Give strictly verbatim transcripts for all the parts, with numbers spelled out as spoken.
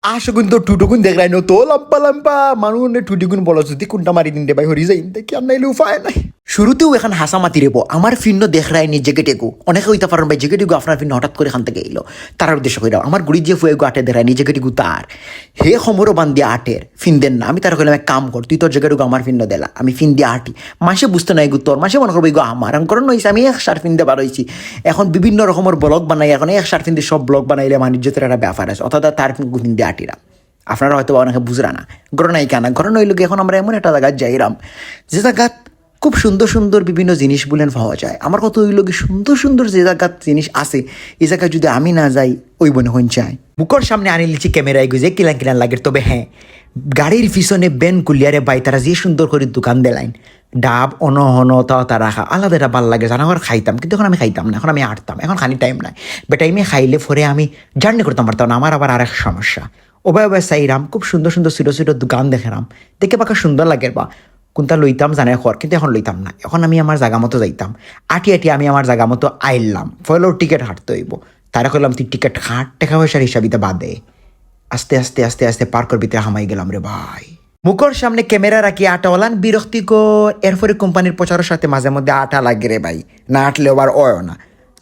আশগুন তো টুটুগুন দেখরায় নি, অত লম্বা লম্বা মানুষ নে টুটিগুন বলো, যদি কুনটা মারি দিন রে ভাই, হরি যাইন দেখি, আর নাইলে উপায় নাই। শুরুতেউ এখান হাছা মাতি রেবো, আমার ফিন্ন দেখরায় নি জ্যাকেট এগু। অনেকে কইতা পারইন ভাই, জ্যাকেট এগু আপনার ফিন্ন হঠাৎ করি কান থাকি আইলো। তারার উদ্দেশ্য কইরাম, আমার গুড়ির যে ফুয়া এগু আটে দেখরায় নি জ্যাকেট এগু তার, হে কোমরো বান্ধিয়া আটের, ফিন্দের না। আমি তারারে কইলাম, এক কাম কর, তুই তোর জ্যাকেট এগু আমার ফিন্ন দেলা, আমি ফিন্দিয়া আটি। মানষে বুঝতো নায় এগু তোর, মানষে মনো করবো এগু আমার। আমি কারণ অইছে, আমি এক শার্ট ফিন্দে বার অইছি। এখন বিভিন্ন রকমর ব্লগ বানাই, এখন এক শার্ট ফিন্দে সব ব্লগ বানাইলে মানুষ ইজ্জতর একটা ব্যাপার আছে, অর্থাৎ তার ফিন্দে আটিরাম। আপনারা হয়তো বা অনেকে বুঝরা না, ঘটনা ইখান না। ঘটনা অইলো গি, এখন আমরা এমন একটা জাগাত যাইরাম, যে জাগাত খুব সুন্দর সুন্দর বিভিন্ন জিনিস বুলেন পাওয়া যায়। আমার কথা অইলো গি, সুন্দর সুন্দর যে জাগাত জিনিস আছে, ই জাগাত যদি আমি না যাই, অইবো নি কইন চাই। মুখর সামনে আনিলিছি ক্যামেরা এগু, যে কিলান কিলান লাগের। তবে হ্যাঁ, গাড়ির পিছনে ভ্যান খুলিয়া রে ভাই, তারা যে সুন্দর করি দোকান দিলাইন, ডাব, অনো হনো, তাও তারা খা-, আলাদা একটা ভালা লাগে, জানা করে খাইতাম, কিন্তু এখন আমি খাইতাম না, এখন আমি আটতাম, এখন খানি টাইম নাই। বেটাইমে খাইলে পরে আমি জার্নি করতাম পারতাম না, আমার আবার আরেক সমস্যা। ওবায় ওবায় চাইরাম, খুব সুন্দর সুন্দর ছোট ছোট দোকান দেখরাম, দেখে বাক্কা সুন্দর লাগের বা, কুনটা লইতাম জানে খর, কিন্তু এখন লইতাম না। এখন আমি আমার জাগা মতো যাইতাম, আটি আটি আমি আমার জাগা মতো আইলাম। পয়লা টিকিট কাটতে অইবো। তারে কইলাম, "তুই টিকিট কাট, টেকা পয়সার হিসাব ইতা বাদে।" আস্তে আস্তে আস্তে আস্তে পার্কর ভিতরে হামাই গেলাম রে ভাই। মুখর সামনে ক্যামেরা রাখি আটা অলান বিরক্তিকর, এরপরে কোম্পানির প্রচারর সাথে মাঝে মধ্যে আটা লাগে রে ভাই, না আটলে আবার অয় না।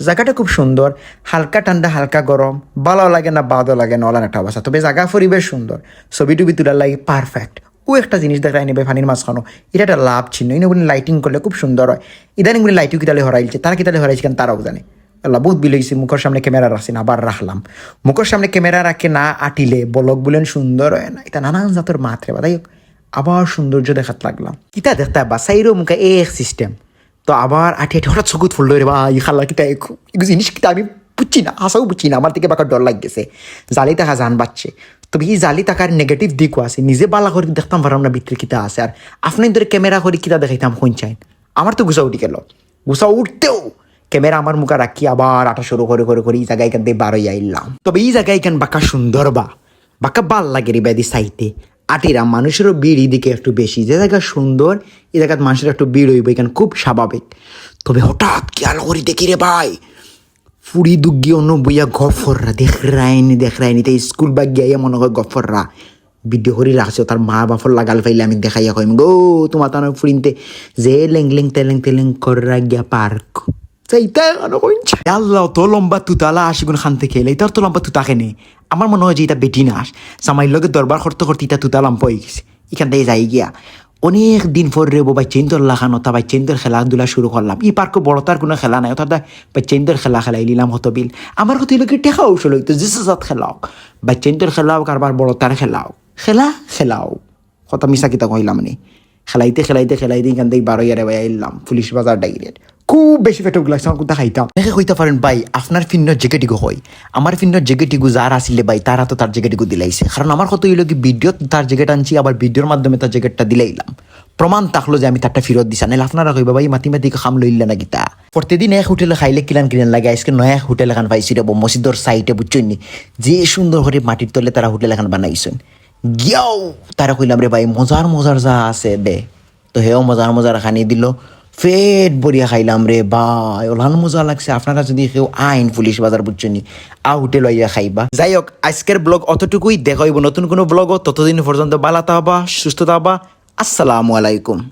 জাগাটা খুব সুন্দর, হালকা ঠান্ডা, হালকা গরম, ভালাও লাগে না, বাদও লাগে না, অলান একটা অবস্থা। তবে জাগা পরিবেশ সুন্দর, ছবি টবি তুলার লাগি পারফেক্ট। ও একটা জিনিস দেখরায় নি ভাই, পানির মাঝখানো, ইটা একটা লাভ চিহ্ন। ইনো বুলে লাইটিং করলে খুব সুন্দর অয়। ইদানিং বুলে লাইটিং কিতালে হরাইলছে, তারা কিতালে হরাইছে কেন তারাও জানে। আল্লাহ, বহুত বিল অইছে, মুখর সামনে ক্যামেরা রাখছি না, আবার রাখলাম। মুখর সামনে ক্যামেরা রাখে না আটিলে ব্লগ বুলেন সুন্দর অয় না। ইতা নানান জাতর মাত রে বা। যাই হোক, আবার সৌন্দর্য দেখাত লাগলাম। কিতা দেখতা বা, চাইরো মুখা এক সিস্টেম। তো আবার আটি আটি হঠাৎ চকুত পড়লো রে বা, ই খালা কিতা এক, ই জিনিস কিতা আমি বুঝছি না, হাছাউ বুঝছি না, আমার দেখে বাক্কা ডর লাগি গেছে। জালি থাকা জান বাঁচছে। তবে ই জালি থাকার নেগেটিভ দিকও আছে, নিজে ভালা করি দেখতাম পারলাম না ভিতরে কিতা আছে। আর আপনাইনতরে ক্যামেরা করি কিতা দেখাইতাম কইন চাইন, আমার তো গুছা উঠি গেলো। গুছা উঠতেউ ক্যামেরা আমার মুখা রাখি আবার আটা শুরু করি করি করি ই জাগা ইখান থাকি বার অইয়া আইলাম। তবে ই জাগা ইখান বাক্কা সুন্দর বা, বাক্কা ভালা লাগে রে বা দি চাইতে। আটিরাম, মানুষেরও ভিড় ইদিকে একটু বেশি, যে জাগা সুন্দর ই জাগাত মানুষের একটু ভিড় অইবো, ইখান খুব স্বাভাবিক। তবে হঠাৎ খেয়াল করি দেখি রে ভাই, ফুড়ি দুগি অনো বইয়া গফররা, দেখরায় নি, দেখরায় নি, তাই স্কুল বাদ গিয়া মনে হয় গফররা। ভিডিও করি রাখছে, তার মা বাপর লাগাল পাইলে আমি দেখাইয়া কইম, "গো, তোমার তানোর ফুড়িন্তে যে লেং লেং তেলেং তেলেং কররা গিয়া পার্ক।" যাইতা এখানো কইন চাই। আল্লাহ, অত লম্বা তুতালা আশিগুন কান থাকি আইলা, ইতা অত লম্বা তুতা কেনে? আমার মনে হয় যে ইতা বেটি নাশ। জামাইর লগে দরবার করতে করতে ইতা তুতা লম্বা অই গেছে। ইখান থাকি যাই গিয়া। অনেক দিন পর রে বা, বাচ্চাইন্তর লাখান অতা, বাচ্চাইন্তর খেলাধুলা শুরু করলাম। ই পার্কো বড়তার কুনু খেলা নাই, অর্থাৎ বাচ্চাইন্তর খেলা খেলাইলিলাম কত বিল। আমার কথা অইলো গি টেকা উসুল অইতো, যে জাত খেলা অউক। বাচ্চাইন্তর খেলা অউক, আর বার বড়তার খেলা অউক। খেলা, খেলা অউক। কথা মিছা কিতা কইলাম নি? খেলাইতে, খেলাইতে, খেলাইতে ইখান থাকি বার অইয়া রে ভাই আইলাম পুলিশ বাজার ডাইরেক্ট। খুব বেশি পেটো লাগছে, আমার কুনতা খাইতাম। অনেকে কইতা পারইন, "ভাই, আপনার ফিন্নর জ্যাকেট ইগু কই?" আমার ফিন্নর জ্যাকেট ইগু যার আছিলে ভাই, তার আতো তার জ্যাকেট ইগু দিলাইছে। কারণ আমার কথা অইলো গি, ভিডিওত তার জ্যাকেট আনছি, আবার ভিডিওর মাধ্যমে তার জ্যাকেটটা দিলাইলাম। প্রমাণ থাকলো যে আমি তারটা ফিরত দিছি। নাইলে আপনারা কইবা, "ভাই, মাতি মাতি কাম লইলা না কিতা?" প্রতিদিন এক হোটেলো খাইলে কিলান কিলান লাগে, আইজকে নয়া এক হোটেল এখান পাইছি রে বা, মসজিদর সাইডে, বুঝছইন নি? যে সুন্দর করি মাটির তলে তারা হোটেল এখান বানাইছইন। গিয়াউ তারে কইলাম, "রে ভাই, মজার মজার যা আছে দে।" তো হেও মজার মজার খানি দিলো, পেট ভরিয়া খাইলাম রে ভাই, অলান মজা লাগছে। আপনারা যদি কেউ আইন পুলিশ বাজার, বুঝছইন নি, আ হোটেলো আইয়া খাইবা। যাই হোক, আইজকের ব্লগ অতটুকুই, দেখা অইবো নতুন কুনু ব্লগো। ততদিন পর্যন্ত ভালা থাকবা, সুস্থ থাকবা। আসসালামু আলাইকুম।